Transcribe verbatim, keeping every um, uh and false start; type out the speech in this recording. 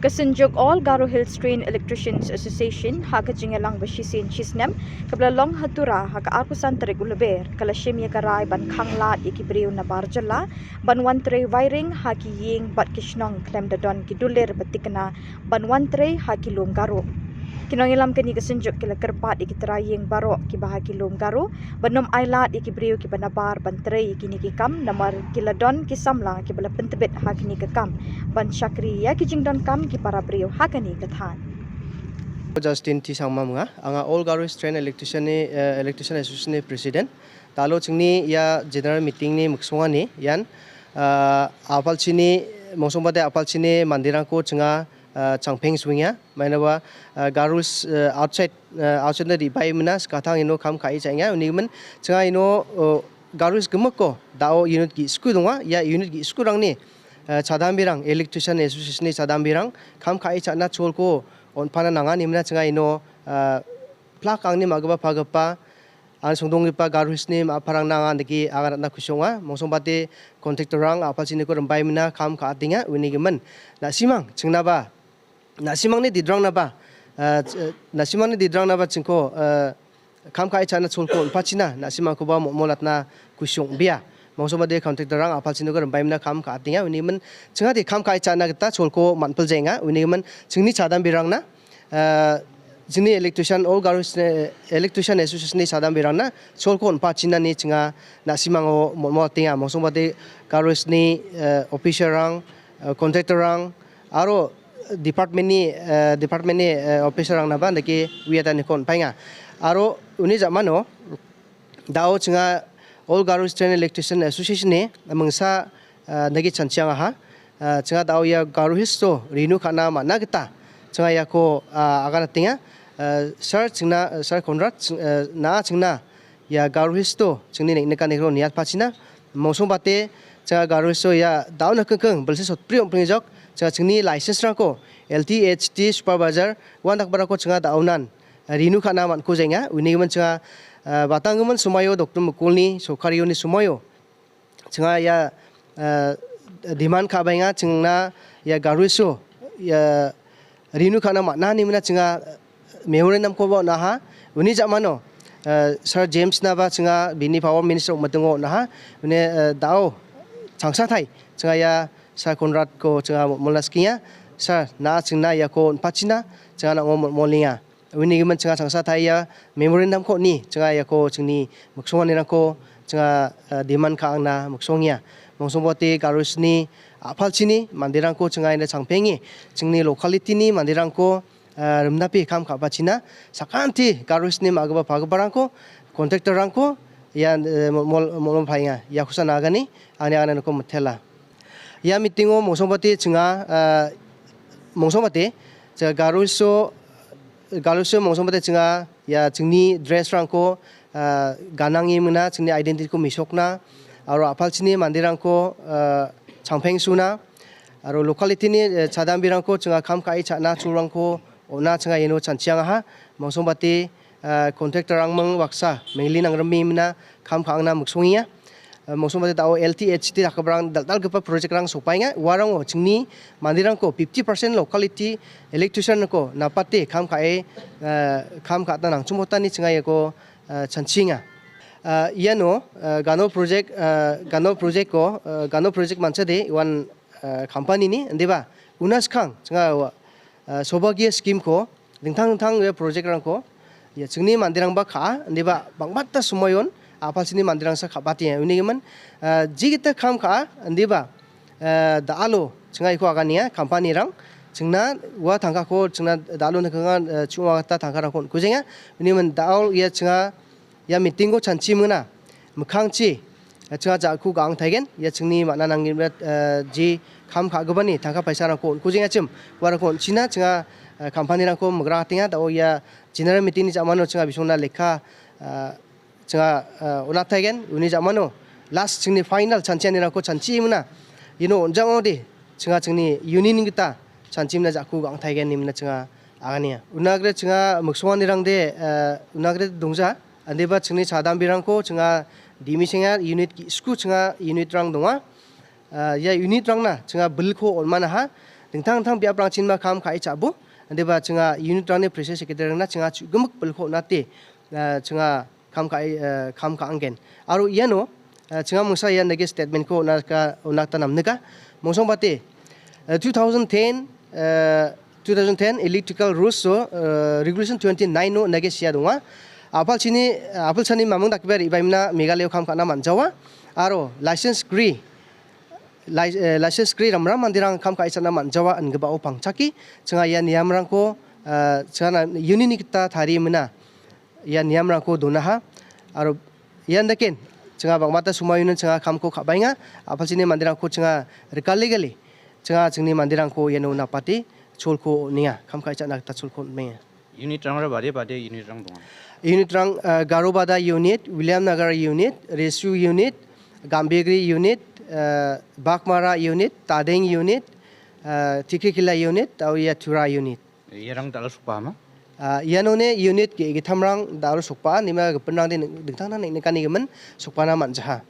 Ka synjuk All Garo Hills Trained Electricians Association ha ka jingïalang ba shisien shisnem, ka ba la long ha Tura ha ka arphew san tarik u Lber, ka la shim ïa ka rai ban khang lad ïa ki briew nabar jylla ban wan trei wiring ha ki ïing bad ki shnong khlem da don ki dulir ba tikna ban wan trei ha ki lum Garo. Ki nongïalam kane ka synjuk ki la kyrpad ïa ki trai ïing baroh ki ba ha ki lum Garo, ban ym ailad ïa ki briew ki ba nabar ban trei ïa kine ki kam, namar ki la don ki samla ki ba la pyntbit ha kine ki kam ban shakri ïa ki jingdonkam ki para briew ha kane ka thaiñ. Justin T Sangma ong·a, anga All Garo Hills Trained Electrician ni, eh, Electrician Association ni President. Da·alo jingni ia General Meeting ni miksongani ian, ah, a·palchini, mongsongbate a·palchini manderangko jing·a, ah, changpeng swenga. Maina ba, ah, Garo Hills, ah, outside, ah, outside na re·baimina, skatang ino kam ka·e cha·enga. Uni gimin jing·a ino, oh, Garo Hills gimikko da·o unit ge·sku donga. Ia unit ge·skurangni, ah, chadamberang, Electrician Association ni chadamberang kam ka·e cha·na cholko on·pana nanga, nimina jing·a ino, ah, plak angni ma·gipa pagipa, an songdonggipa Garo Hills ni ma·parangna anga dake anga ratna kusi ong·a. Mongsongbate contractor-rang a·palchiniko rimbaimina kam ka·atenga. Uni gimin, na·simang jingnaba, na·simangni didrangnaba, ah, ch-, na·simangni didrangnaba jingko, ah, kam ka·e cha·na cholko on·pachina, na·simangkoba mo·molatna kusi ong·bea. Mongsongbate contractor-rang a·palchiniko rimbaimina kam ka·atenga. Uni gimin jing·ade kam ka·e cha·na gita cholko man·piljaenga. Uni gimin jingni chadamberangna, ah, jingni electrician, All Garo Hills, eh, Electrician Association ni chadamberangna cholko on·pachinani jing·a na·simango mo·moatenga. Mongsongbate Garo Hills ni, eh, officer-rang, eh, contractor-rang aro department-ni, eh, department-ni, eh, officer-rangnaba dake uiataniko on·paenga. Aro uni ja·mano da·o jing·a All Garo Hills Trained Electrician Association ni mingsa, ah, dake chanchiangaha. Ah, jing·a da·o ia Garo Hills-o renew ka·na man·a gita jing·a iako, ah, aganatenga. Ah, Sir jingna, Sir Conrad, jing-, ah, na·a jingna ia Garo Hills-o jingni neng·nikaniko niatpachina. Mongsongbate jing·a Garo Hills-o ia da·o nikengkeng bilsi sotbri ong·prengjok. Jing·a jingni license-rangko L T, H T, supervisor uandakgiparangko jing·a da·onan renew ka·na man·ko jaenga. Uni gimin jing·a, ah, batanggimin somoio Doctor Mukulni sorkarioni somoio jing·a ia, ah, demand ka·baenga, jingna ia Garo Hills-o ia renew ka·na man·a nimina jing·a memorandum-koba on·aha. Uni ja·mano, ah, Sir James-naba jing·a bini power minister ong·mitingo on·aha. Uni, ah, da·o changsatai jing·a ia Sir Conrad-ko jing·a mo·molna sikenga. Sir, na·a jingna iako on·pachina, jing·a na·o mo·molenga. Uni gimin jing·a changsatai ia memorandum-ko on·e, jing·a iako jingni miksonganirangko jing·a, ah, demand ka·angna miksongenga. Mongsongbate Garo Hills-ni a·palchini manderangko jing·a iano changpenge, jingni locality-ni manderangko, ah, rimnape kam ka·pachina, sakanti Garo Hills-ni ma·gipa pagiparangko, contractor-rangko ia, eh, mo-, mol-, mol-, mol paenga. Iakosa nagani, ani ananiko mitela. Ia meeting-o mongsongbate jing·a, ah, mongsongbate, ja Garo Hills-o, Garo Hills-o mongsongbate jing·a, ia jingni dress-rangko, ah, ganange mingna, jingni identity-ko mesokna, aro a·palchini manderangko, ah, changpengsuna, aro locality-ni, eh, chadamberangko jing·a kam ka·e cha·na cholrangko on·a jing·a iano chanchiangaha. Mongsongbate ah, contractor-rangming baksa mengli nangrimemna kam ka·angna miksongenga. Ah, mongsongbate da·o L T H T dakgiparang dal·dalgipa project-rang sokbaenga. Uarango jingni manderangko fifty percent locality electrician-ko napate kam ka·e, ah, kam ka·atna nangchumbotani jing·a iako, ah, chanchienga. Ah, iano, ah, Gano project, ah, Gano project-ko, ah, Gano project manchade uan, ah, company-ni, indiba, una skang, jing·a, ah, Saubhagya scheme-ko, dingtang dingtang ia project-rangko, ia jingni manderangba ka·a, indiba bang·bata somoion a·palchini manderangsa ka·batenga. Uni gimin, ah, jigita kam ka·a, indiba, ah, da·alo jing·a iako aganenga, company-rang jingna ua tangkako jingna da·alo nikenga, ah, chu·ong·a gita tangkarangko on·kujenga. Uni gimin da·o ia jing·a ia meeting-ko chanchimingna mikkangchi, eh, jing·a ja·ku ga·angtaigen. Ia jingni man·a nanggipa, eh, ji kam ka·gipani tangka paisarangko on·kujengachim, uarangko on·china jing·a, eh, company-rangko migratenga. Da·o ia general meeting-ni ja·mano jing·a bisongna lekka, eh, jing·a, eh, on·ataigen. Uni ja·mano last jingni final chanchianirangko chanchimingna, iano on·jang·ode jing·a jingni union-ni gita chanchimingna ja·ku ga·angtaigen, nimina jing·a aganenga. Unagre jing·a miksonganirangde, eh, unagre dongja. Indiba jingni chadamberangko jing·a dimisenga unit ge·sku jing·a unit-rang donga. Ah, ia unit-rangna jing·a bilko on·manaha. dingtang dingtang biaprangchinba kam ka·e cha·bo, indiba chinga unit-rangni president secretary-rangna chinga chu·gimik bilko on·ate, ah, chinga kam ka·e, ah, kam ka·angen. Aro iano, ah, chinga mingsa ia nage statement-ko on·a ka-, on·a gita namnika. Mongsongbate, ah, two thousand ten, ah, two thousand ten electrical rules-o, ah, regulation twenty-nine-o nage sia donga. Apalchini, apalchani mamung dakgipa re·baimna Meghalaya-o kam ka·na man·jawa. Aro license gri, lai-, eh, license gri ramram manderang kam ka·e cha·na man·jawa ingipao pangchake, chinga ia niamrangko, ah, chingana unit-ni gita tarie mina. Ia niamrangko donaha. Aro ian daken, chinga bang·bata somoion chinga kamko ka·baenga. Apalchini manderangko chinga rikale gale, chinga chingni manderangko iano napate cholko on·enga. Kam ka·e cha·na gita cholko on·enga. Unit-rangra bade bade unit-rang donga. Unit-rang, ah, Garobada unit, Williamnagar unit, Resu unit, Gambegre unit, ah, Baghmara unit, Tadeng unit, ah, Tikrikilla unit, aro ia Tura unit. Iarang dal·a sokbaama? Ah, ianone unit ge-, ge·gittamrang dal·o sokbaa, nima gipinrangde ning-, dingtang dingtang neng·nikanigimin sokbana man·jaha.